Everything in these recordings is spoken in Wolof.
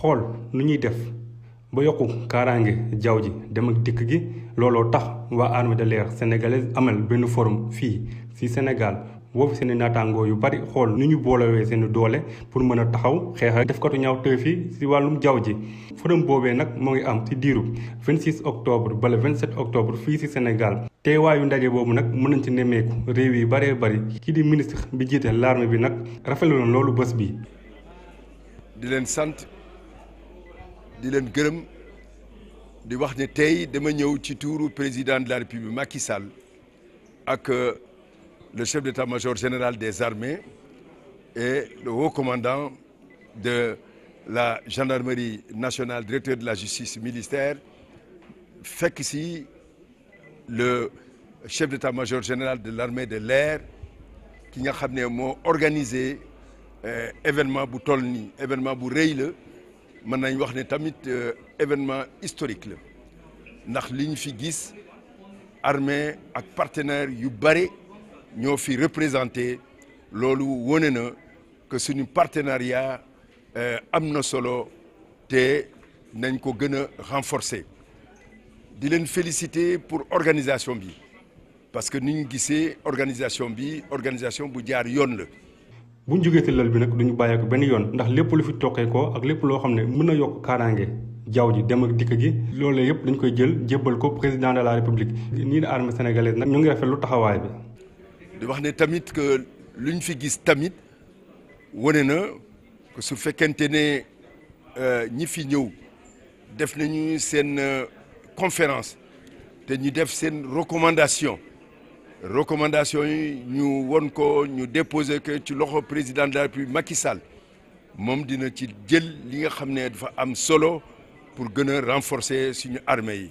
xool nu ñuy def ba yokku kaaraange jaww ji dem ak dikk gi looloo tax waa armée de l'air sénégalaise amal benn forum fii ci Sénégal woo fi seen naataangoo yu bari xool nu ñu boolewee seen doole pour mën a taxaw xeex ak defkatu ñaawteef yi ci wàllum jaww ji. forum boobee nag moo ngi am ci diiru 26 octobre ba le 27 octobre fii ci Sénégal. teewaayu ndaje boobu nag mën nañ ci nemmeeku réew yi baree bari kii di ministre bi jiite l'armée bi nag rafetlu na loolu bés bi. di leen sant di leen gërëm di wax ne tey dama ñëw ci tuuru président de la République Macky Sall ak le chef d'état-major général des armées et le haut commandant de la gendarmerie nationale, directeur de la justice militaire, fekk si le chef d'état-major général de l'armée de l'air ki nga xam ne moo organisé événement bu toll nii événement bu rëy la mën nañ wax ne tamit événement historique la ndax li ñu fi gis armée ak partenaires yu bare ñoo fi représenté loolu wone na que suñu partenariat am na solo te nañ ko gën a renforcer di leen féliciter pour organisation bi parce que ni ñu gisee organisation bi organisation bu jaar yoon la. bu ñu jógee ci lël bi nag duñu bàyyee ko benn yoon ndax lépp lu fi toqee ko ak lépp loo xam ne mën na yokk kaaraange jaww ji dem ak dikk gi loolu yëpp dañ koy jël jébbal ko président de la république. nii di armée sénégalaise nag ñu ngi rafetlu taxawaay bi. di wax ne tamit que lu ñu fi gis tamit wane na que su fekkente ne ñi fi ñëw def nañu seen conférence te ñu def seen recommandation yi ñu won ko ñu déposer que ci loxo président de la République Macky Sall moom dina ci jël li nga xam ne dafa am solo pour gën a renforcer suñu armée yi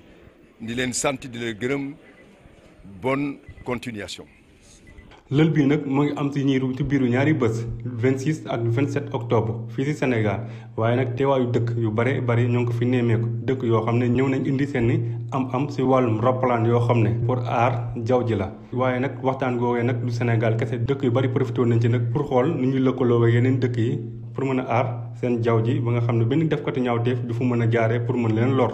di leen sant di leen gërëm bonne continuation. lël bii nag mu ngi am ci biiru ñaari bés 26 ak 27 octobre fii ci Sénégal waaye nag teewaayu dëkk yu bare bari ñoo ngi ko fi nemmeeku dëkk yoo xam ne ñëw nañ indi seeni am ci wàllum roppalaan yoo xam ne pour aar jaww ji la. waaye nag waxtaan googee nag du Sénégal kese dëkk yu bari profité nañ ci nag pour xool nu ñuy lëkkaloo ak yeneen dëkk yi pour mën a aar seen jaww ji ba nga xam ne benn defkatu ñaawteef du fu mën a jaaree pour mën leen lor.